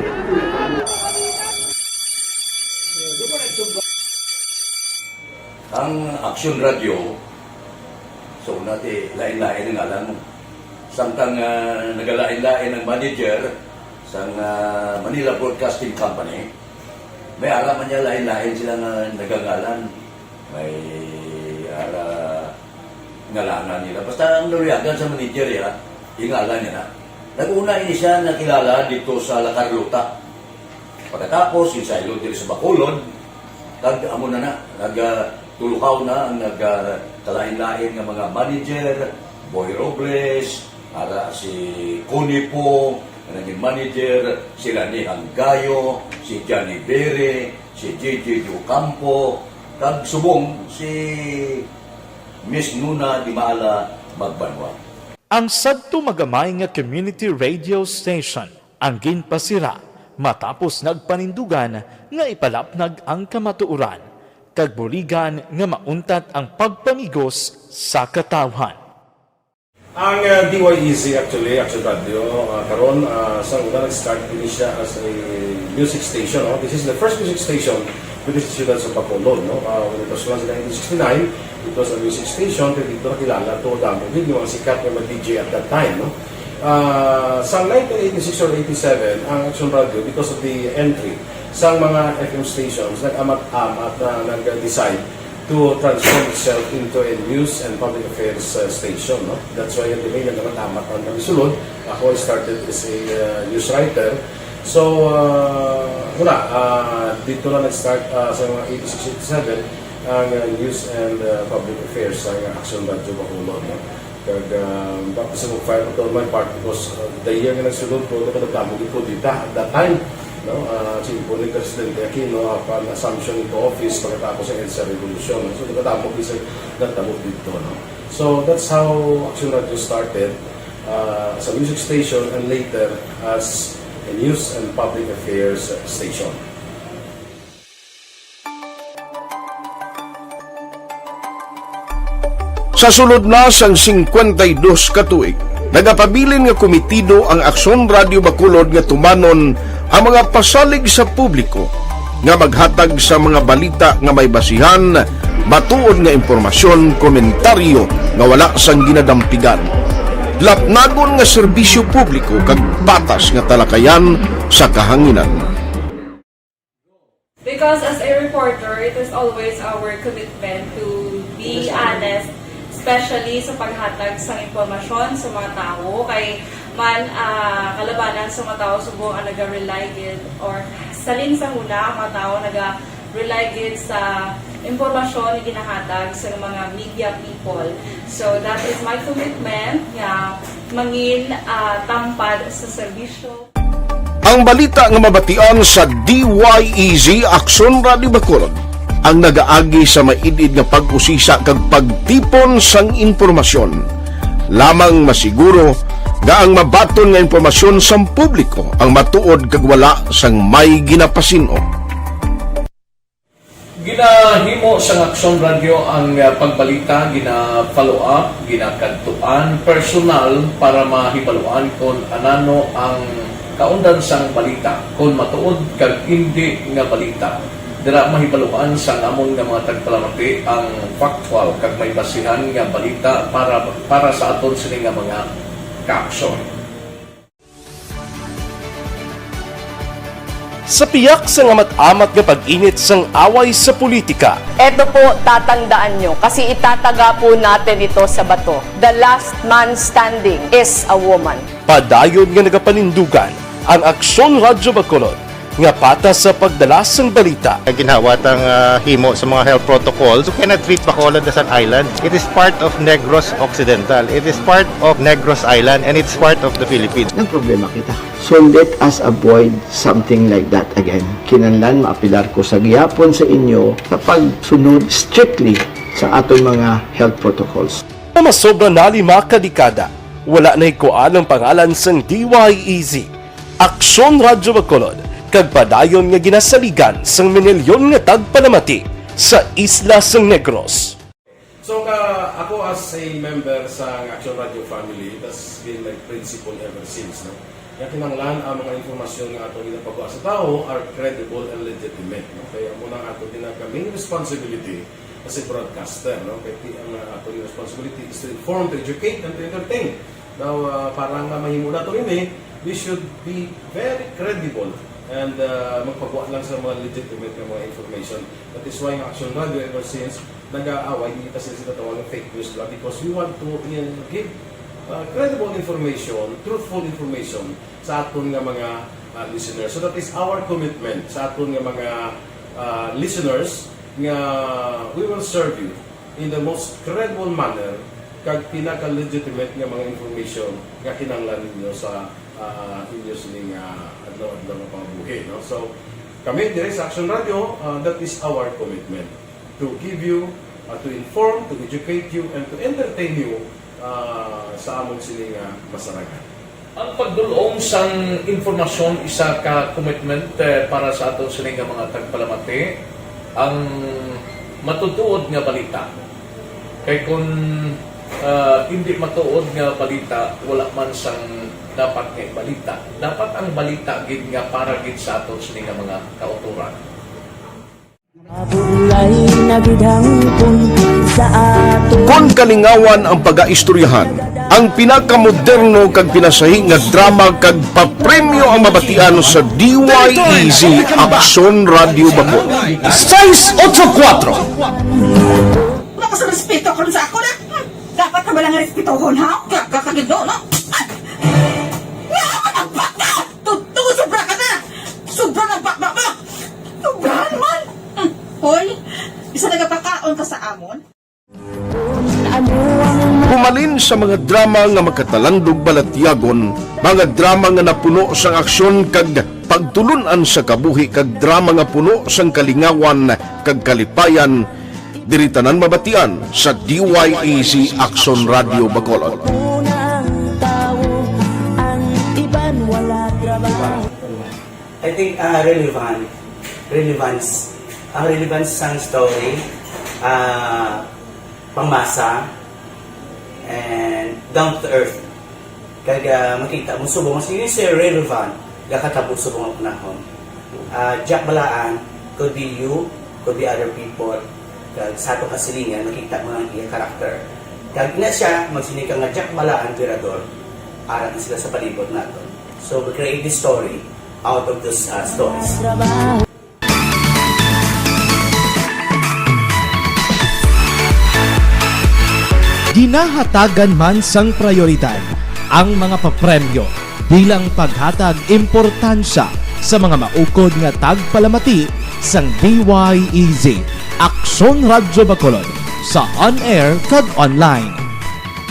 Ang Aksyon Radyo, so, nati, lain-lain ang ngalan mo. Samtang, ah, nagalain-lain ang manager sang, ah, Manila Broadcasting Company, may ara man niya lain-lain sila nga nagangalan. May ara ngalanan nila. Basta ang naluyagan sa manager, ya, yung ngalan niya na. Nag-una ini siya nakilala dito sa La Carlota. Pagkatapos, ginsaylo diri sa Bacolod, kag amo na na, nag, ah, tulukaw na ang nag, ah, kalain-lain nga mga manager, Boy Robles, ara si Connie Po, nga naging manager, si Rani Hanggayo, si Johnny Bere, si J J Ocampo, kag subong si Miss Nuna Di Maala Magbanwa. Ang sadto magamay nga community radio station ang ginpasira matapos nagpanindugan nga ipalapnag ang kamatuoran kag buligan nga mauntat ang pagpamigos sa katawhan. Ang, ah, D Y E Z, actually, Action Radio, ah, karon, ah, sa una nag-start ini siya as a music station, no? This is the first music station within the siyudad sa Bacolod, no? Ah, when it was launched in nineteen sixty-nine, it was a music station, kay dito nakilala to damo gid yung mga sikat nga mga D J at that time, no? Ah, sa nineteen eighty-six or eighty-seven, ang Action Radio, because of the entry sa mga F M stations, nag-amat-amat na nag-decide to transform itself into a news and public affairs, uh, station, no? That's why, the main nagkakatamat ang kami sulod. Ako, I started as a, uh, news writer. So, uh, wala, uh, dito na nag-start, uh, sa mga eighty-six, eighty-seven, ang, uh, news and, uh, public affairs sa Action Radio Bacolod, no? Kag, ah, baptism of fire pa to on my part because, ah, the year nga nagsulod ko, nagkadamo gid ko dita at that time, no? Ah, si Bonnie Presidente Aquino, upon assumption into office, pagkatapos ng EDSA Revolution, no? So, nagkadamo gid sa nagtabo dito, no? So, that's how Action Radio started, ah, as a music station and later as a news and public affairs station. Sa sulod na sang singkwenta y dos ka tuig, nagapabilin nga kumitido ang Aksyon Radio Bacolod nga tumanon ang mga pasalig sa publiko nga maghatag sa mga balita nga may basihan, matuod nga impormasyon, komentaryo nga wala sang ginadampigan, lapnagon nga serbisyo publiko kag patas nga talakayan sa kahanginan. Because as a reporter, it is always our commitment to be honest, especially sa paghatag sa impormasyon sa mga tawo. Kay man, ah, kalabanan sa mga tawo subong ang naga-rely gid, or salin sa huna ang mga tawo naga-rely gid sa impormasyon nga ginahatag sa mga media people. So that is my commitment nga mangin, ah, tampad sa serbisyo. Ang balita nga mabatian sa D Y E Z Aksyon Radio Bacolod, ang nagaagi sa maid-id nga pag-usisa kag pagtipon sang impormasyon. Lamang masiguro nga ang mabaton nga impormasyon sang publiko ang matuod kag wala sang may ginapasin-o. Ginahimo sang Aksyon Radyo ang, ah, pagbalita, gina-follow up, ginakadtuan personal para mahibaluan kon anano ang kaundan sang balita, kon matuod kag indi nga balita. Dira mahibaluan sang amon nga mga tagpalamati ang factual kag may basihan nga balita para, para sa aton sini nga mga kaaksyon. Sa piyak sang amat-amat nga pag-init sang away sa politika, Eto po, tatandaan nyo, kasi itataga po natin ito sa bato. The last man standing is a woman. Padayon nga nagapanindugan ang Aksyon Radyo Bacolod nga patas sa pagdala sang balita. Ginhawat ang, ah, himo sa mga health protocols. You cannot treat Bacolod as an island. It is part of Negros Occidental. It is part of Negros Island, and it's part of the Philippines. Nagproblema kita. So let us avoid something like that again. Kinahanglan maapilar ko sa gihapon sa inyo sa pagsunod strictly sa aton mga health protocols. Nga masobra na lima ka dekada, wala nahikuan ang pangalan sang D Y E Z, Aksyon Radyo Bacolod, kag padayon nga ginasaligan sang minilyon nga tagpalamati sa isla sang Negros. So, ka, ako as a member sa Action Radio family, that's been my principle ever since, no? Nga kinahanglan ang mga informasyon nga ato ginapagwa sa tawo are credible and legitimate, no? Kaya amo na ang ato ginaka main responsibility as a broadcaster, no? Kaya ti-, ang, uh, ato responsibility is to inform, to educate, and to entertain. Now, uh, para nga mahimo nato ini, we should be very credible and, uh, magpagwa lang sa mga legitimate nga mga information. That is why ang Action Radio ever since nag-aaway, hindi kasi sila tawag ng fake news lang because we want to, uh, give, uh, credible information, truthful information sa aton nga mga, uh, listeners. So that is our commitment sa aton nga mga, uh, listeners nga we will serve you in the most credible manner kag pinaka-legitimate nga mga information nga kinahanglan ninyo sa, ah, inyo sining, ah, adlaw-adlaw nga pangabuhi, no? So, kami diri sa Action Radio, ah, that is our commitment, to give you, ah, to inform, to educate you, and to entertain you, ah, sa amon sining, ah, masarangan. Ang pagdul-ong sang impormasyon isa ka commitment, eh, para sa aton sini nga mga tagpalamati, ang matutuod nga balita. Kay kun, ah, indi matuod nga balita, wala man sang dapat nga ibalita. Dapat ang balita gid nga para gid sa aton sini nga mga kautoran. Mabulay na gid hangpon sa ato. Kon kalingawan ang pagaistoryahan, ang pinakamoderno kag pinasahi nga drama kag papremyo ang mabatian sa D Y E Z Aksyon Radio Bacolod. Sais otso kuwatro. Wala ka sa respeto karon sa ako na. Dapat na ba lang respetohon, ha? Kaya ka kagido, no? Ay! Nga ako nagbata! Totoo, sobra ka na! Sobra ng baba mo! Sobra naman! Hmm. Hoy, isa nagapakaon ka sa amon? Humalin sa mga drama nga makatalandog balatyagon, mga drama nga napuno sang aksyon kag pagtulun-an sa kabuhi kag drama nga puno sang kalingawan kag kalipayan, diri tanan mabatian sa D Y E Z Aksyon Radio Bacolod. Unang tawo, ang iban wala trabaho. I think, ah, relevant, relevance, ang relevance sang story, ah, pangmasa, and down to earth. Kag, ah, makita mo subong mas yun is relevant, gakatabo subong ang panahon. Ah, Jack Balaan, could be you, could be other people. Kag sa atong kasilingan, makita mo ang iya character. Kag ina siya, magsiling ka nga Jack Balaan, Virador, ara na sila sa palibot naton. So, we create this story out of those, ah, stories. Ginahatagan man sang prayoridad ang mga papremyo bilang paghatag importansya sa mga maukod nga tagpalamati sang D Y E Z Aksyon Radyo Bacolod sa on-air kag online.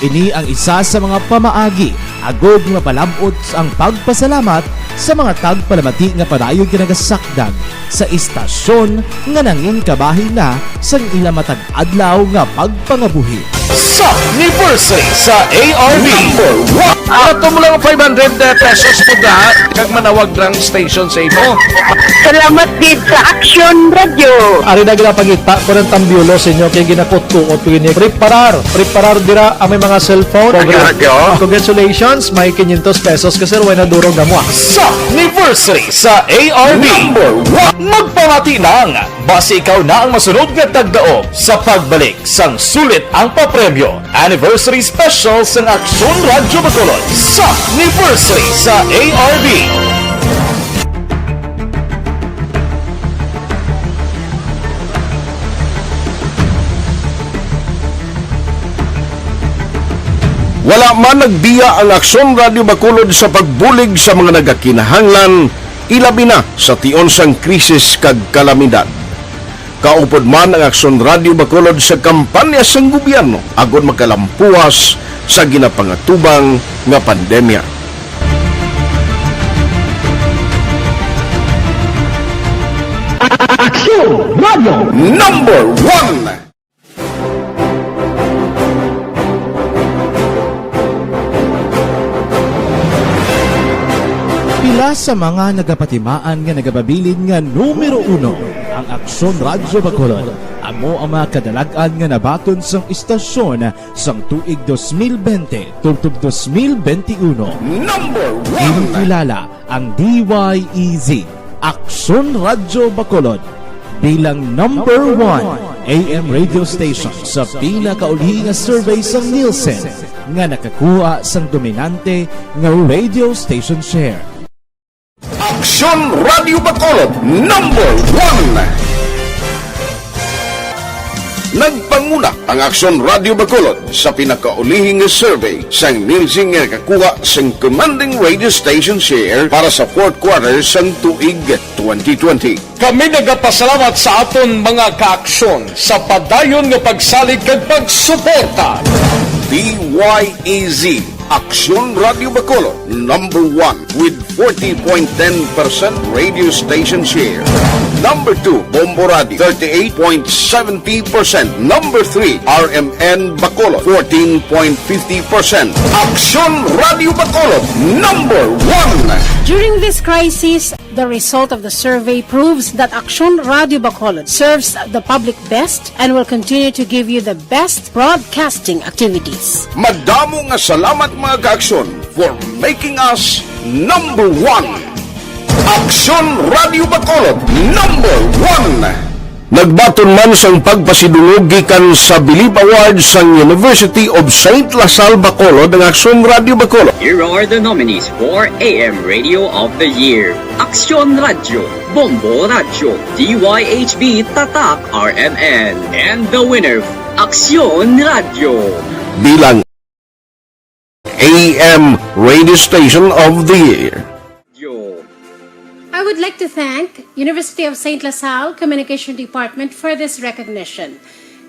Ini ang isa sa mga pamaagi agod nga palab-ot ang pagpasalamat sa mga tagpalamati nga padayon nga nagasakdag sa istasyon nga nangin kabahin na sang ila matag adlaw nga pagpangabuhi. Sa anniversary sa A R B. Number one. Ato mo lang five hundred pesos mo da, kag manawag ng station sa imo. Salamat gid sa Action Radio. Ari na ginapangita ko ng tambiolo sa inyo kay ginakutkuot ko ini. Preparar, preparar dira ang may mga cellphone. Action Radio. Congratulations, may quinientos pesos ka, sir, way na durog na mo, ah. Sa anniversary sa A R B. Number one. Magpamati lang, basi ikaw na ang masunod nga tagdaog sa pagbalik sang sulit ang papremyo. Anniversary Special sang Aksyon Radyo Bacolod sa anniversary sa A R B. Wala man nagbiya ang Aksyon Radyo Bacolod sa pagbulig sa mga nagakinahanglan, ilabi na sa tion sang krisis kag kalamidad. Kaupod man ang Aksyon Radyo Bacolod sa kampanya sang gobyerno agod makalampuas sa ginapangatubang nga pandemya. Aksyon Radyo. Number one. Pila sa mga nagapatimaan nga nagapabilin nga numero uno ang Aksyon Radyo Bacolod. Amo ang mga kadalag-an nga nabaton sang istasyon sang tuig dos mil bente tubtob dos mil bente uno. Number one. Ginkilala ang D Y E Z, Aksyon Radyo Bacolod, bilang number one A M radio station sa pinakauli nga survey sang Nielsen nga nakakuha sang dominante nga radio station share. Aksyon Radyo Bacolod, number one. Nagpanguna ang Aksyon Radyo Bacolod sa pinakaulihi nga survey sang Nielsen nga nakakuha sang commanding radio station share para sa fourth quarter sang tuig twenty twenty. Kami nagapasalamat sa aton mga kaaksyon sa padayon nga pagsalig kag pagsuporta. D Y E Z, Aksyon Radyo Bacolod, number one with forty point ten percent radio station share. Number two, Bombo Radio, thirty-eight point seventy percent. Number three, R M N Bacolod, fourteen point fifty percent. Aksyon Radyo Bacolod, number one. During this crisis, the result of the survey proves that Aksyon Radyo Bacolod serves the public best and will continue to give you the best broadcasting activities. Madamo nga salamat, mga kaaksyon, for making us number one. Aksyon Radyo Bacolod, number one. Nagbaton man sang pagpasidungog gikan sa Bilib Award sang University of Saint La Salle Bacolod ang Aksyon Radyo Bacolod. Here are the nominees for A M Radio of the Year: Aksyon Radyo, Bombo Radyo, D Y H B Tatak R M N, and the winner, Aksyon Radyo. Bilang A M Radio Station of the Year. I would like to thank University of Saint La Salle Communication Department for this recognition.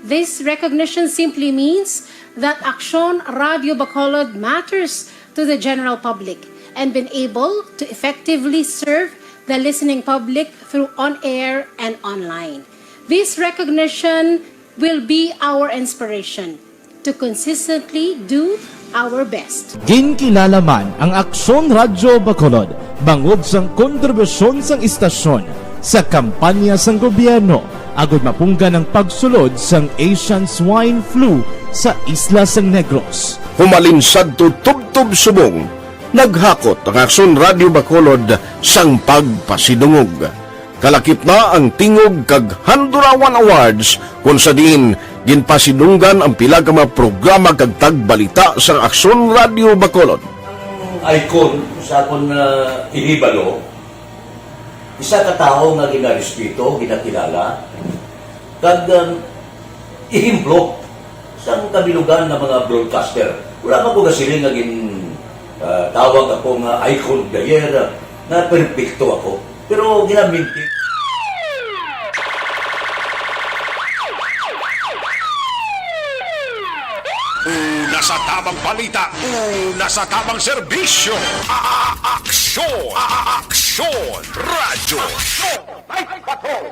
This recognition simply means that Aksyon Radyo Bacolod matters to the general public and been able to effectively serve the listening public through on-air and online. This recognition will be our inspiration to consistently do our best. Ginkilala man ang Aksyon Radyo Bacolod bangod sang kontribusyon sang istasyon sa kampanya sang gobyerno agud mapunggan ang pagsulod sang Asian Swine Flu sa isla sang Negros. Humalin sadto tubtob subong, naghakot ang Aksyon Radyo Bacolod sang pagpasidungog. Kalakip na ang Tingog kag Handurawan Awards, kon sa diin ginpasidunggan ang pila ka mga programa kag tagbalita sang Aksyon Radyo Bacolod. Ang icon sa akon, ah, ihibalo, isa ka tawo nga ginarespeto, ginakilala, kag, um, ehemplo sang kabilugan nga mga broadcaster. Wala pa ko gasiling nga gin, ah, tawag ako nga icon of the year, ah, nga perpekto ako. Pero ginaminti. Una Sa tamang balita, una sa tamang serbisyo. A-, a-, aksyon! A-, a-, aksyon! Radyo Aksyon! Night Patrol!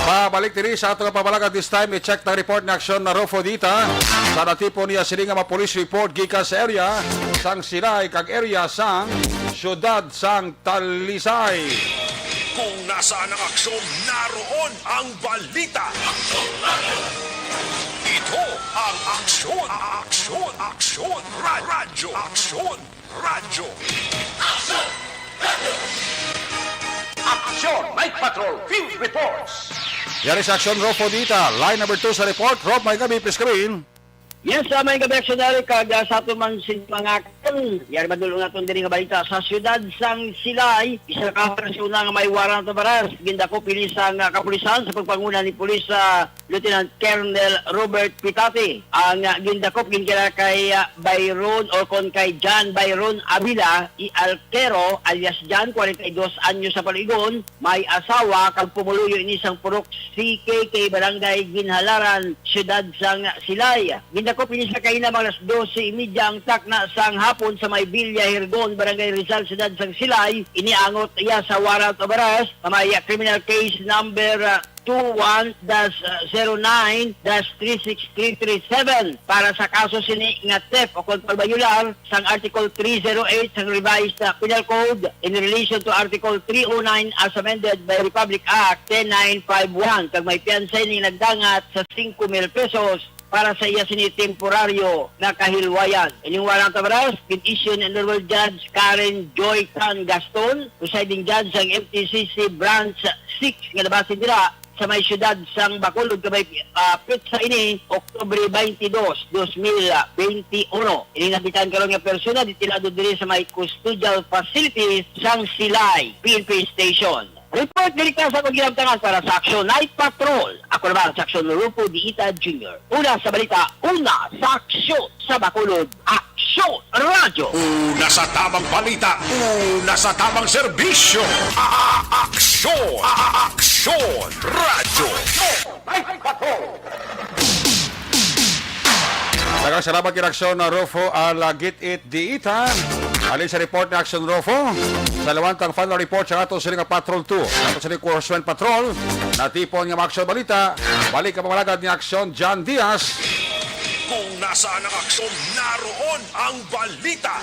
Pabalik diri sa ato nga pamalaga, this time i-check ang report ni Aksyon Rufo Dita. Sa natipon niya sini nga mga police report gikan sa area sang Silay kag area sang siyudad sang Talisay. Kung nasaan ang aksyon, naroon ang balita. Ito ang aksyon, aksyon, aksyon, ra-, radyo, aksyon, radyo. Aksyon Night Patrol Field Reports. Yari sa Aksyon, Rob Podita. Line number two sa report. Rob, may gabi, please come in. Yes, ah, may gabi, Aksyon Eric, kag, ah, sa ato man sin mga aksyon. Yari madulong naton diri nga balita sa siyudad sang Silay, isa ka oras una nga may warrant of arrest. Gindakop ini sang, ah, kapulisan sa pagpanguna ni Pulis, ah, Lieutenant Colonel Robert Pitati. Ang, ah, gindakop ginkila kay, ah, Byron or kon kay John Byron Avila y Alquero alias John, kwarenta y dos anyos sa Paligon, may asawa kag pumuluyo ini sang Purok C K K, Barangay Ginhalaran, Siyudad sang Silay. Gindakop ini sa kaina mga alas dose y media ang takna sang hapon sa may Villa Hirgon, Barangay Rizal, Siyudad sang Silay. Ini angot iya sa warrant of arrest nga may criminal case number, ah, two one dash zero nine dash three six three three seven para sa kaso sini nga theft o kon pagbayular sang Article three zero eight sang Revised, uh, Penal Code in relation to Article three oh nine as amended by Republic Act ten nine five one, kag may piyansa ini nagdangat sa singko mil pesos para sa iya sini temporaryo nga kahilwayan. Ining warrant of arrest gin-issue ni Honorable Judge Karen Joy Tan Gaston, presiding judge sang M T C C Branch six nga nabase dira sa may siyudad sang Bacolod, kag may, ah, petsa ini, Oktubre twenty-two, dos mil twenty-one. Ini nabitan karon nga persona detenado diri sa may custodial facilities sang Silay P N P Station. Report direkta sa paghinabtangan para sa Aksyon Night Patrol. Ako naman sa Aksyon, Rufo Diita Junior. Una sa balita, una sa aksyon sa Bacolod. Aksyon Radyo. Una sa tamang balita, una sa tamang serbisyo. A-, a-, aksyon! A-, a-, aksyon! Radyo. Night Patrol. Daghang salamat kay Aksyon na Rufo Alagit-it Diita. Halin sa report ni Aksyon Rufo. Sa lawantang final report sa ato sini nga Patrol two. Ato sini Horseman Patrol. Natipon nga mga aksyon balita. Balik ang pamalagad ni Aksyon John Diaz. Kung nasaan ang aksyon, naroon ang balita.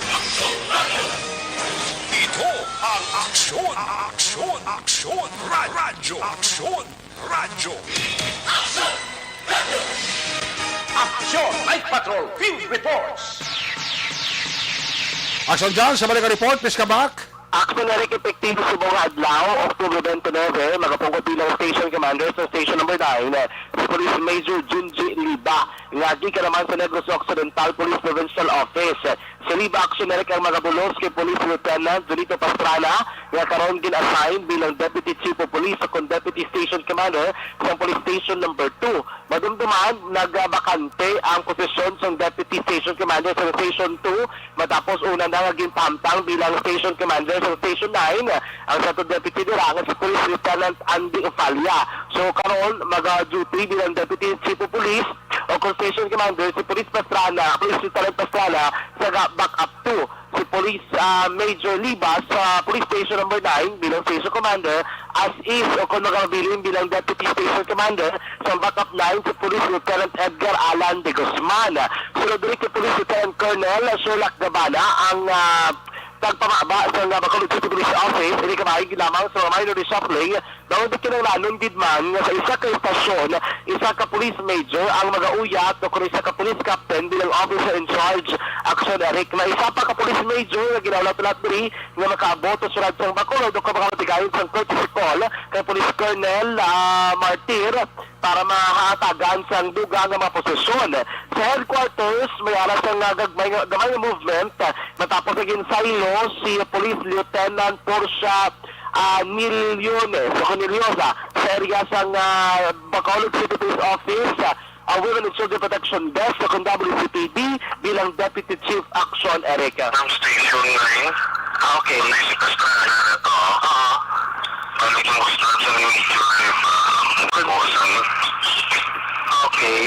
Ito ang aksyon, aksyon, aksyon, ra-, radyo, aksyon, radyo. Aksyon Night Patrol Field Reports. Aksyon John, sa balik ang report, please come back. Aksyon Eric, epektibo subong nga adlaw, Oktubre twenty-nine, magapungkot bilang station commander sa station number nine, si Police Major Junji Liba, nga gikan naman sa Negros Occidental Police Provincial Office. Si Liba, Aksyon Eric, ang magabulos kay Police Lieutenant Julito Pastrana, nga karon gin-assign bilang Deputy Chief of Police o kon Deputy Station Commander sa Police Station number two. Madumduman, nagbakante ang posisyon sang Deputy Station Commander sa Station two, matapos una na nga ginpahamtang bilang Station Commander sa Station nine ang sa aton Deputy dira nga si Police Lieutenant Andy Ofalia. So, karon, maga-duty bilang Deputy Chief of Police o kon Station Commander si Police Pastrana, Police Lieutenant Pastrana, sa ga-, backup two si Police, ah, Major Libas sa Police Station number nine bilang Station Commander, as is o kon magabilin bilang Deputy Station Commander sa Backup nine si Police Lieutenant Edgar Alan de Guzman. Sunod diri kay Police Lieutenant Colonel Sherlock Gabana ang, ah, pagpamaba sa nga Bacolod City Police Office, ini kabahin lamang sa mga minor reshuffling. Daw di kinahanglanon gid man nga sa isa ka estasyon, isa ka police major ang magauyat o kon isa ka police captain bilang officer in charge. Aksyon Eric, na isa pa ka police major nga ginaulat-ulat diri nga makaabot sa syudad sang Bacolod o kon makapatigayon sang courtesy call kay Police Colonel, ah, Martir para mahatagan sang dugang nga mga posisyon. Sa headquarters, may ara sang, ah, gagmay nga, gamay nga movement, ah, matapos nga ginsaylo si Police Lieutenant Portia ah, Niliones o Corneliosa sa area sang, ah, Bacolod City Police Office, ah, ang Women and Children Protection Desk o kon W C P D bilang Deputy Chief Aksyon Eric. From Station nine. Ah, okay. Police Pastrana na to. Oo. Balik mo sa sa Ministry of, ah, Bukawasan. Okay.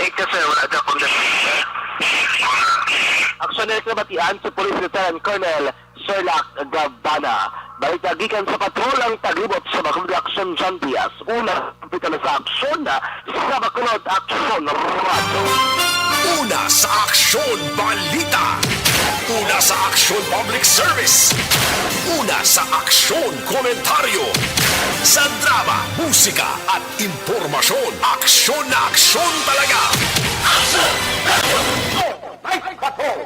Ika, sir, wala daw akong data. Aksyon na nabatian si Police Lieutenant Colonel Sherlock Gabana. Balita gikan sa patrol ang taglibot sa Bacolod Aksyon, John Diaz. Una, kapitan sa aksyon na sa Bacolod Aksyon Radyo. Una sa aksyon, balita. Una sa aksyon, public service. Una sa aksyon, komentaryo. Sa drama, musika, at impormasyon. Aksyon na aksyon talaga. Aksyon! Aksyon! Ay, patrol!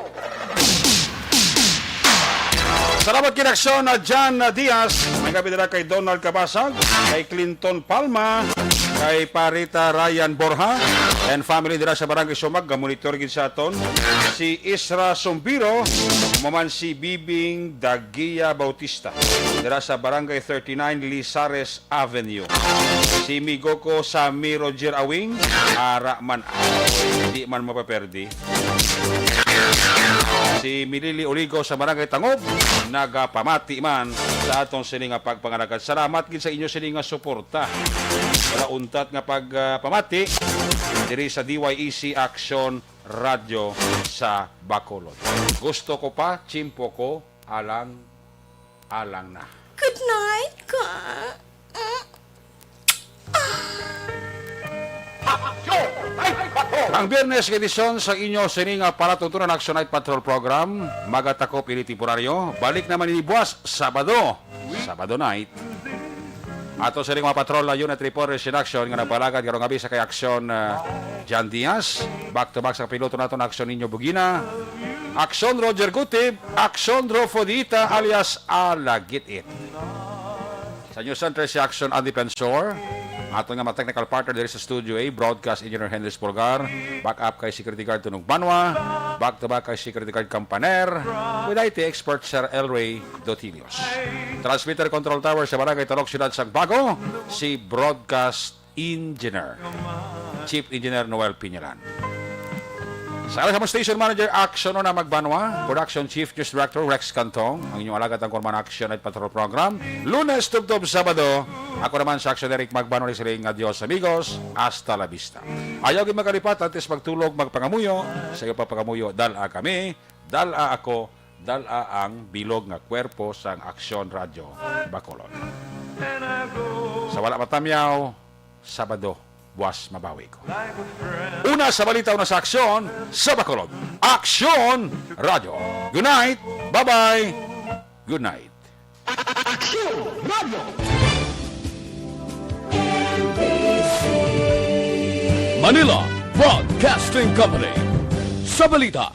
Salamat gid, aksyon na John Diaz. May gabi dira kay Donald Kabasag, kay Clinton Palma, kay Parita Ryan Borja, and family dira sa Barangay Sumag, ga-monitor gid sa aton. Si Isra Sumbiro, maman si Bibing Dagia Bautista, dira sa Barangay thirty-nine Lizares Avenue. Si migo ko Sammy Roger Awing, ara man, di man mapaperdi. Si Milili Oligo sa Barangay Tangob, nagapamati man sa aton sini nga pagpangalagad. Salamat gid sa inyo sini nga suporta. Wala untat nga pagpamati diri sa D Y E C Action Radyo sa Bacolod. Gusto ko pa, tiyempo ko, alang, alang na. Good night, ka. Mm. Ang Biyernes nga edisyon sa inyo sini nga palatuntunan Action Night Patrol Program, magatakop ini temporaryo. Balik naman ini buwas, Sabado. Sabado night. Ato sa mga patrol na unit reporters in action nga nagpalagad karong gabi sa kay Aksyon, ah, John Diaz. Back to back sa kapiloto naton, Aksyon Ninyo Bugina, Aksyon Roger Gutib, Aksyon Rofo Dita alias Alagit-it. Sa News Center si Aksyon Andy Pensor. Aton nga mga technical partner diri sa Studio A, Broadcast Engineer Henry Spolgar. Back up kay Security Guard Tunog Banwa. Back to back kay Security Guard Campaner. With I T expert Sir Elray Dotilios. Transmitter Control Tower sa Barangay Talok, Siyudad Sagbago, si Broadcast Engineer, Chief Engineer Noel Piñalan. Sa, sa among station manager, Action na Magbanwa, Production Chief, News Director Rex Cantong, ang inyong alagad ang Kurman Action at Patrol Program, Lunes tubtob Sabado. Ako naman sa Action, Eric Magbanwa, ni siring nga Dios amigos, hasta la vista. Ayaw gid magkalipat, antes magtulog, magpangamuyo, sa iyo pa pangamuyo, dal-a kami, dal-a ako, dal-a ang bilog nga kwerpo sang Aksyon Radyo Bacolod. Sa wala matamyaw, Sabado, buwas mabawi ko. Una sa balita, una sa aksyon, sa Bacolod. Aksyon Radyo. Good night. Bye-bye. Good night. Aksyon Radyo. Manila Broadcasting Company. Sa balita,